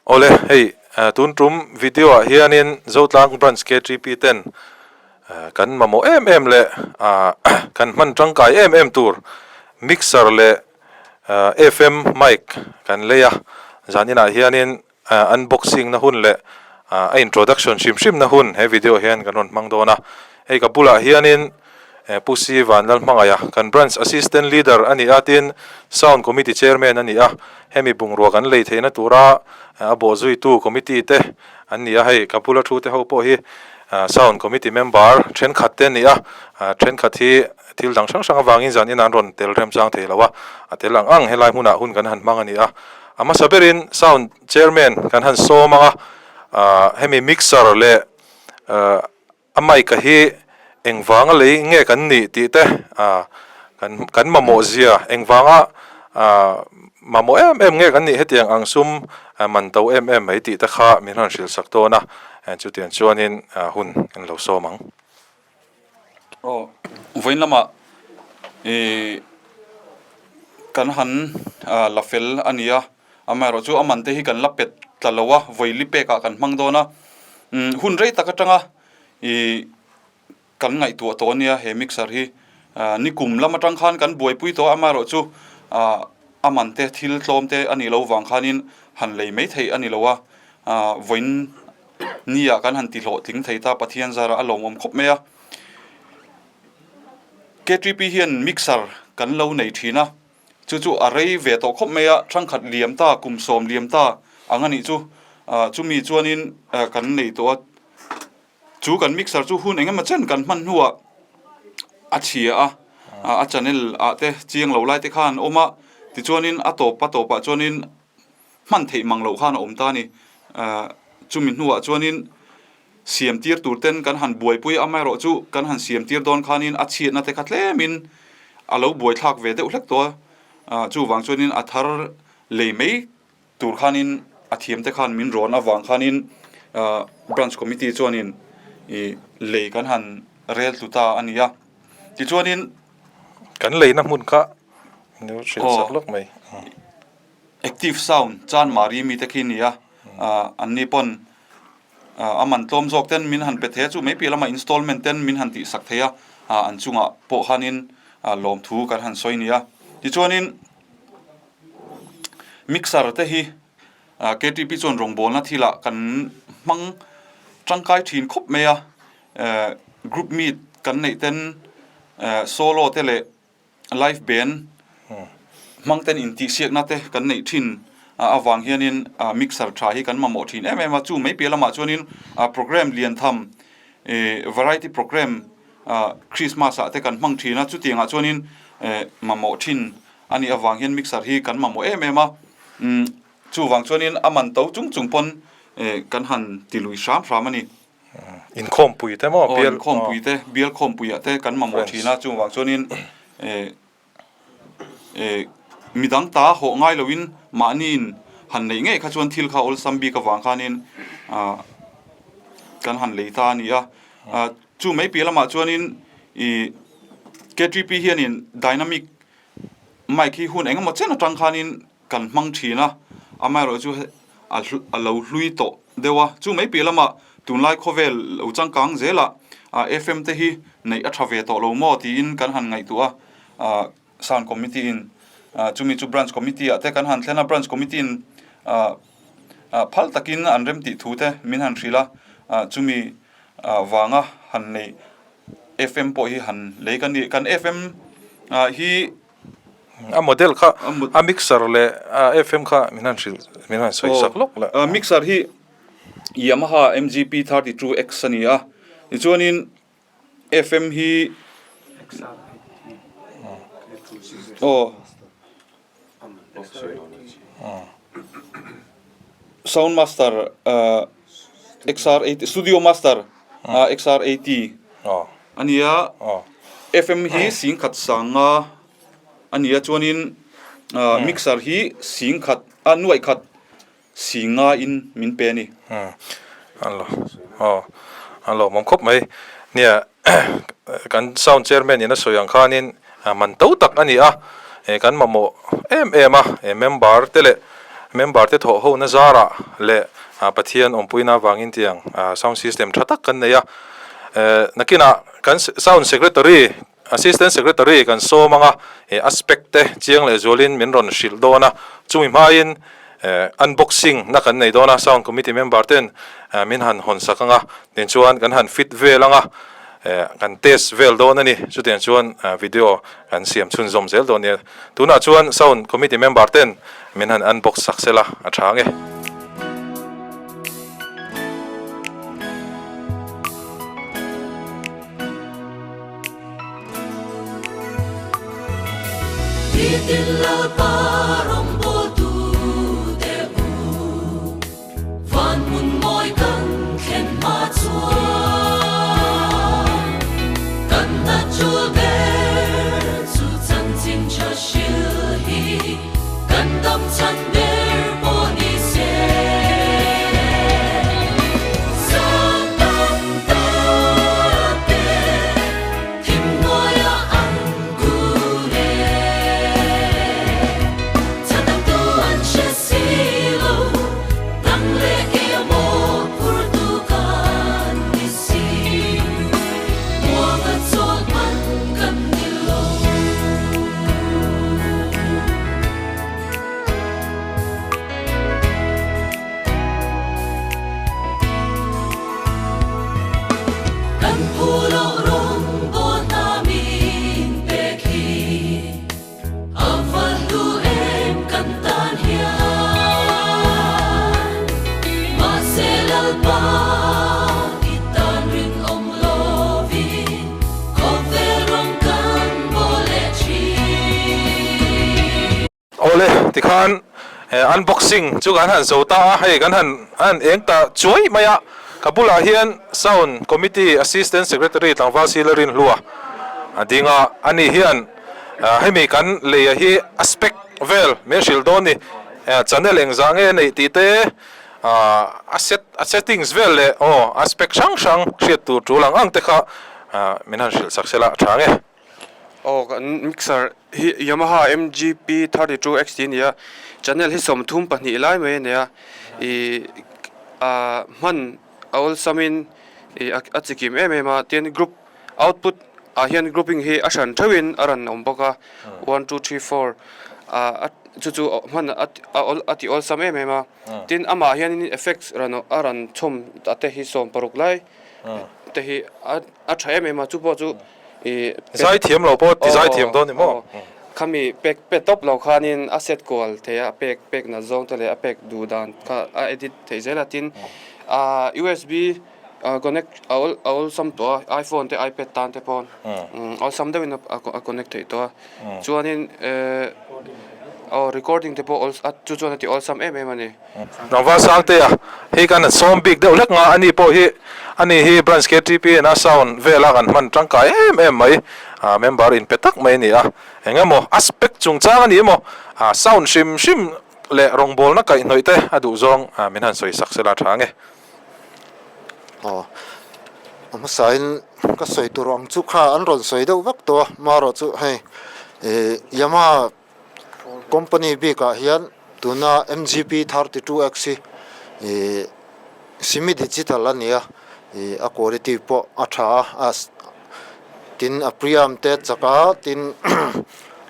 Awle, hei tun tum video ah hianin Zotlang Branch KTP ten kan mamawh em em leh kan hman tangkai em em tur mixer leh FM mic kan lei a, zaninah hianin unboxing na hun leh a introduction hrim hrim na hun he video ah hian kan rawn hmang dawn a, hei ka bulah hianin Pu Si Vanlalhmangaia kan Branch Assistant Leader a ni a, tin Sound Committee Chairman a ni a, hemi bungrua kan lei theihna tura a bawhzuitu Committee te an ni a, hei ka bula thu te ho pawh hi Sound Committee member thenkhat te a ni a, thenkhat hi thil dang hrang hrang avangin zan inah an rawn tel remchang thei lo a, a tel ang ang helai hmunah hun kan han hmang a ni a, a hmasa berin Sound Chairman kan han sawm ang a, hemi mixer leh A mic a hi engvanga lei nge kan nih tih te kan kan mamawh zia engvanga mamawh em em nge kan nih hetiang ang sum man to em em mai tih te kha min rawn hrilh sak dawn a, chutiang chuanin hun kan lo sawm ang. Aw, vawiin lamah ih kan han la fel a ni a, Amaherawh chu a man te hi kan la pet tla lo a, vawi li pek ah kan hmang dawn a. Hun rei tak atanga ih kan ngaihtuah tawh ania he mixer hi. Nikum lam atang khan kan buaipui tawh a, amaherawh chu a man te thil tlawm te a nih loh vang khanin han lei mai theih a ni lo a. Vawiin ni ah kan han ti hlawhtling thei ta Pathian zarah a lawmawm khawp mai a. KTP hian mixer kan lo nei thin a. Chu chu a rei ve tawh khawp mai a, ṭhangkhat liam ta, kum sawm liam ta ang a nih chu. Chumi chuanin kan nei tawh a, chu kan mixer chu hun eng emaw chen kan hman hnuah a chhia a, a channel ah te chiang lo lai te khan awm a, tichuanin a tawp a tawpah chuanin hman theih mang loh khan a awm ta a ni. Chumi hnuah chuanin siam tir tur ten kan han buaipui a, amaherawh chu kan han siam tir dawn khanin a chhiatna te kha tlemin a lo buaithlak ve deuh hlek tawh a, chuvang chuanin a thar lei mai tur khanin a thiam te khan min rawn avang khanin branch committee chuanin ih lei kan han rel tlu ta a ni a, tichuanin Kan leina hmun kha hrilh sak lawk mai. Active sound chan mari mite khi nia an ni pawn a man tlawm zawk ten min han pe thei a chu mai piah lama installment ten min han tih sak thei a an chungah pawh khanin lawmthu kan han sawi nia tichuanin mixer te hi K_T_P chuan rawngbawlna thilah kan hmang tangkai thin khawp mai a group meet kan neih ten solo te leh Live band hmang ten intihsiakna te kan neih thin avang hianin mixer tha hi kan mamawh thin em em a, chu mai piah lamah chuanin programme lian tham variety programme Christmas ah te kan hmang thin a, chutiangah chuanin mamawh thin a nih avang hian mixer hi kan mamawh em em a, chuvang chuanin a man to chung chung pawn kan han ti lui hram hram a ni. Inkhawmpui te maw? Aw, inkhawmpui te, bial khawmpuiah te kan mamawh thin a, chuvang chuanin midang ta hawh ngai loin mahniin han neih ngei kha chuan thil kha awlsam bik avang khanin kan han lei ta a ni a. Chu mai piah lamah chuanin ih KTP hianin dynamic mic hi hun engemaw chen atang khanin kan hmang thin a, amaherawh chu a a lo hlui tawh deuh a, chu mai piah lamah tunlai khawvel lo changkang zelah FM te hi neih a tha ve tawh lo maw tiin kan han ngaihtuah a, sound committee in chumi chu branch committee ah te kan han thlen a, branch committee in phal takin an rem tih thu te min han hrilh a, chumi vanga han neih FM pawh hi han lei kan ni, kan FM hi. A model kha a mixer leh a FM kha min han hrilh min han sawi sak lawk la. Mixer hi Yamaha MGP 32 X a ni a, tichuanin FM hi aw Sound Master XR80 Studio Master XR80 a ni a, FM hi singkhat sanga a ni a chuanin mixer hi singkhat a nuaih khat singa in min pe a ni. Aw a lawmawm khawp mai. Nia kan sound chairman in a sawi ang khanin man to tak a ni a, kan mamawh em em a, member te leh. Member te thawh ho na zarah leh Pathian awmpuina avangin tiang sound system tha tak kan nei a. Nakinah kan sound secretary, assistant secretary kan sawm anga a spec te chiang leh zualin min rawn hrilh dawn a. Chumi hmain unboxing na kan nei dawn a, sound committee member ten min han hawn sak anga, tinchuan kan han fit vel anga. Kan test vel dawn a ni. Chutiang chuan video kan siam chhunzawm zel dawn nia. Tunah chuan sound committee member ten min han unbox sak sela a tha ang e. Van hmun mawi kan thlen hma chuan kan hna chul ber chu chanchin tha hril hi kan dam chhan ber pawh ni se. Zan tam tak te thim hnuaiah an kun e. Chhan dang tu an hre si lo. Dang leh kei a maw phur tu kan ni si. Muang a chawl hman kan ni lo. Kan phu loh rawng bawl hna min pek hi. A va hlu em kan tan hian mahse Lalpa i tan rinawm lovin khawvel rawng kan bawl leh thin. Awle tikhan unboxing chu kan han zo ta a, hei kan han han eng ta chuai mai a, ka bulah hian sound committee assistant secretary tlangval Sila Rinhlua a ding a, ani hian Hemi kan leia hi a spec vel min hrilh dawn ni. Channel engzah nge neih tih te, a set a settings vel leh aw a spec hrang hrang hriat tur tul ang ang te kha min han hrilh sak sela a tha nge. Aw kan mixer hi Yamaha MGP 32 XT a ni a, channel hi 32 lai mai a nei a, ih hman a awlsamin ih a chikim em em a, tin group Output ah hian grouping hi a hran theuhin a rawn awm bawk a, one two three four ah chu chu hman a a ti awlsam em em a, tin amah hianin effects rawn a rawn chhawm a te hi 16 lai te hi a a tha em em a chu pawh chu ih Zai thiam lo pawh ti zai thiam dawn ni maw? Khami pek pe tawp lo khanin a set kual thei a, a pek pek nat zawng te leh a pek duh dan kha a edit theih zel a, tin ah usb Connect a awlsam tawh a, iPhone te iPad tan te pawh awlsam deuhin a connect theih tawh a. Chuanin aw recording te pawh chu chuan a ti awlsam em em a ni. Tlangval Sangtea hi kan han sawm bik deuh hlek nga, ani pawh hi ani hi Branch KTP in a sound vela kan hman tangkai em em mai, member inpe tak mai a ni a. Eng emaw aspect chungchang a ni emaw sound hrim hrim leh rawngbawlna kaihhnawih te a duhzawng min han sawi sak sela tha nge. Aw, a hmasain ka sawi tur ang chu kha an rawn sawi deuh vak tawh a, marawh chu hei ih Yamaha company bikah hian tuna MGP 32 X hi ih semi digital a ni a, ih a quality pawh a tha a, tin a preamp te a chak a, tin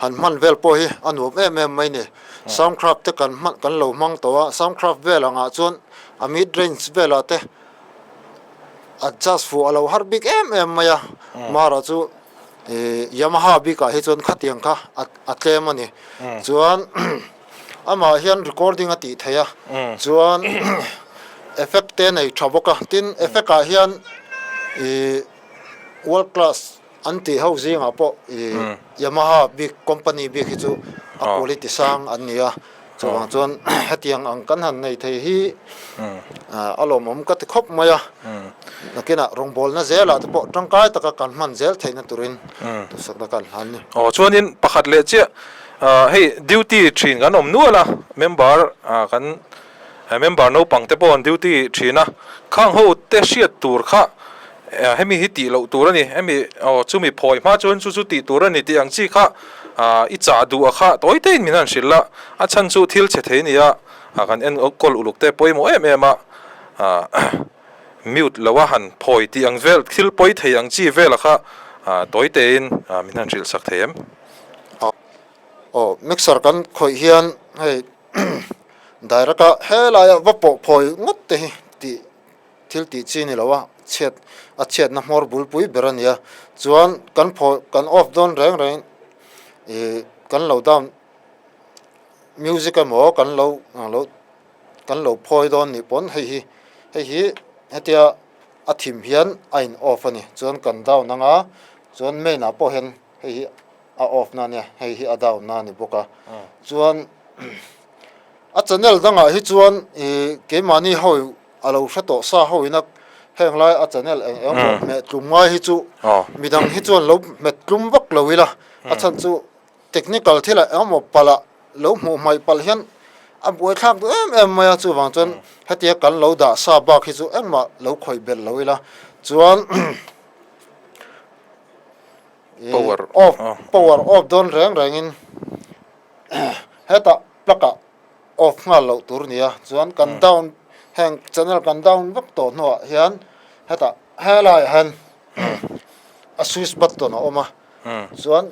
han hman vel pawh hi a nuam em em mai a ni. Soundcraft te kan hman kan lo hmang tawh a, soundcraft vel angah chuan a mid range velah te adjust fuh a lo har bik em em mai a, mara chu ih Yamaha bikah hi chuan khatiang kha a tlem a ni. Chuan amah hian recording a tih theih a, chuan effect te nei tha bawk a, tin effect ah hian ih world class An tih ho zingah pawh i Yamaha bik company bik hi chu a quality sang an ni a, chuvang chuan hetiang ang kan han nei thei hi a lawmawm ka ti khawp mai a, nakinah rawngbawlna zelah te pawh tangkai taka kan hman zel theihna turin duhsakna kan hlan ni. Aw chuanin pakhat leh chiah hei duty thin kan awm nual a, member kan Member naupang te pawh an duty thin a, khang ho te hriat tur kha hemi hi tih loh tur a ni, hemi aw chumi phawi hma chuan chu chu tih tur a ni tih ang chi kha i chah duh a kha tawi teiin min han hrilh a, a chhan chu thil chhe thei a ni a, ah kan enkawl uluk te pawimawh em em a ah mute lo a han phawi tih ang vel thil pawi thei ang chi vela kha ah tawi tein ah min han hrilh sak thei em? Aw mixer kan khawih hian hei direct a helaia va pawh phawi ngawt te hi tih thil tih chi ni lo a chhiat a chhiatna hmawr bulpui ber a nia chuan kan phawi kan off dawn reng reng ih kan lo down music emaw kan lo lo kan lo phawi dawn nih pawn hei hi hei hi hetia a thim hian a in off a ni chuan kan down ang a chuan main ah pawh hian hei hi a off na a nia hei hi a down na a ni bawk a chuan a channel dangah hi chuan ih keimahni ho A lo hre tawh sa ho ina heng lai a channel eng eng pawh hmeh tlum ngai hi chu midang hi chuan lo hmet tlum vak lo ila a chhan chu technical thil ah eng emaw palh ah lo hmuh hmaih palh hian a buai thlak duh em em mai a chuvang chuan hetia kan lo dah sa bak hi chu engmah lo khawih belh lo ila chuan off power off dawn reng reng in hetah plug ah. Off nghal loh tur nia chuan kan down heng channel kan down vak tawh hnuah hian hetah helaiah hian a switch button a awm a chuan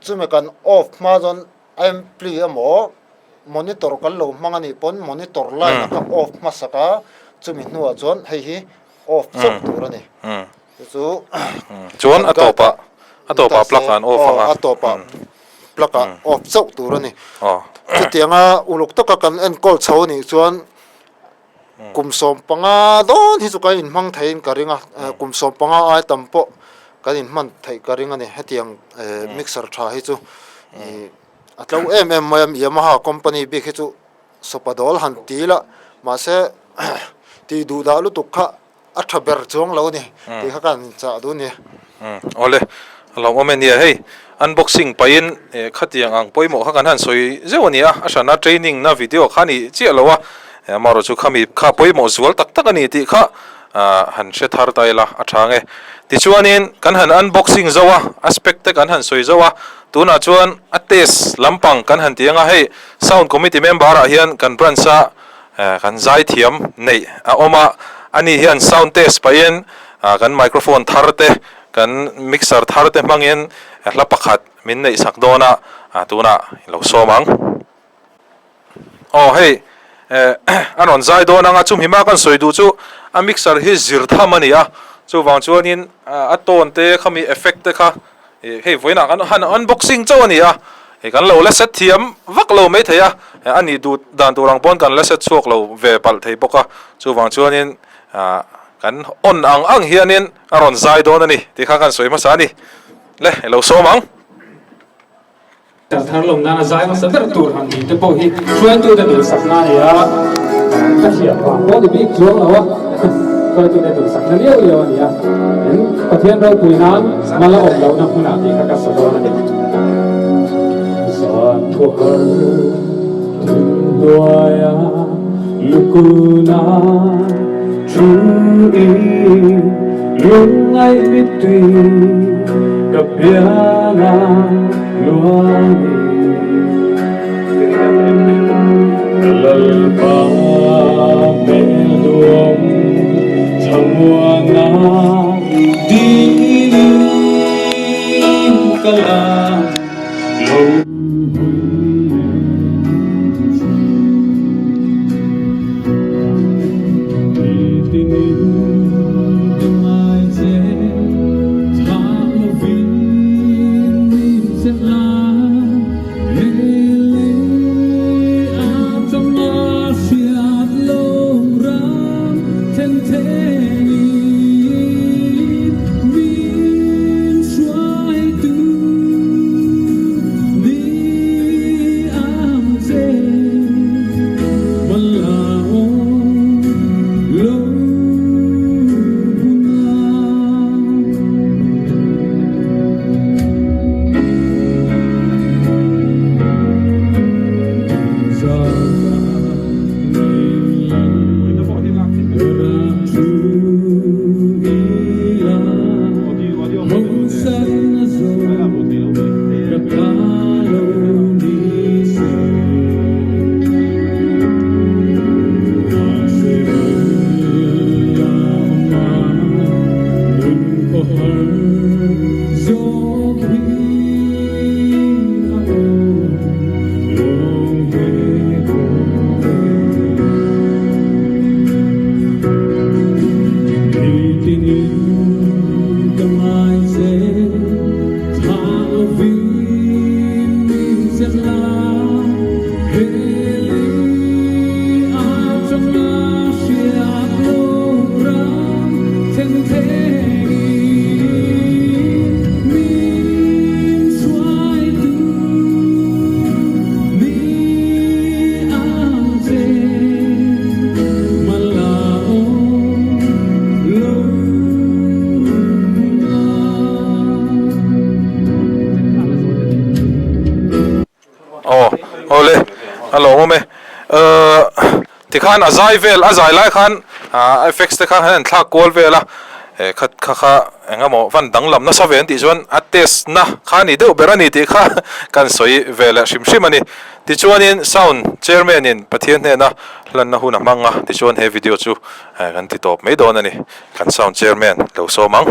chumi kan off hma chuan ampli emaw monitor kan lo hmang a nih pawn monitor line a kha off hmasak a chumi hnuah chuan hei hi off chauh tur a ni. Chu chu Chuan a tawpah a tawpah plug ah an off ang a. A tawpah plug ah off chauh tur a ni. Chutianga uluk taka kan enkawl chho anih chuan kum 15 dawn hi chu kan inhmang theiin ka ring a, kum 15 ai tam pawh kan inhman theih ka ring a ni. Hetiang mixer tha hi chu a tlo em em mai a, Yamaha company bik hi chu sopa dawl han ti ila mahse tih duh dah lutuk kha A tha ber chuang lo a ni tih kha ka han inchah duh a ni. Awle, a lawmawm e nia hei unboxing pahin khatiang ang pawimawh kha kan han sawi zeuh a ni a, a hrana training na video kha a ni chiah lo a, amaherawhchu chu khami kha pawimawh zual tak tak a ni tih kha han hre thar ta ila a tha ang e. Tichuanin kan han unboxing zo a, a spec te kan han sawi zo a, tunah chuan a test lampang kan han ti ang a, hei sound committee member ah hian kan branch a Kan zaithiam neih a awm a, ani hian sound test pahin kan microphone thar te, kan mixer thar te hmangin hla pakhat min neih sak dawn a, tunah i lo sawm ang. Aw hei a rawn zai dawn ang a, chumi hma kan sawi duh chu a mixer hi zir tham a ni a, chuvang chuanin a tone te khami effect te kha Hei vawiinah kan han unboxing chauh a ni a, hei kan lo la set thiam vak lo mai thei a, a nih duh dan tur ang pawn kan la set chhuak lo ve palh thei bawk a, chuvang chuanin kan on ang ang hianin a rawn zai dawn a ni tih kha kan sawi hmasa a ni. Le, i lo sawm ang. Tar thar lawm nana zai hmasa ber tur han tih te pawh hi hruaitute duhsakna a ni a, ka hriat vang pawh ni bik chuang lo a, hruaitute duhsakna liau liau a ni a, in Pathian ropui nan mal a awm lohna hmunah tih kha ka sa dawn a ni. Zan thuahar thim hnuaia lukuna thu in lungngaih mittui ka pianga luani ka lalpa hmel duam thlamuana dilin ka la lo Tikhan a zai vel, a zai lai khan a effects te kha han han thlak kual vel a, eh kha kha kha eng emaw van danglam nasa ve an tih chuan a test na kha a ni deuh ber a ni tih kha kan sawi ve leh hrim hrim a ni. Tichuanin sound chairman in Pathian hnena hlanna hun a hmang a, tichuan he video chu kan ti tawp mai dawn a ni. Kan sound chairman lo sawm ang.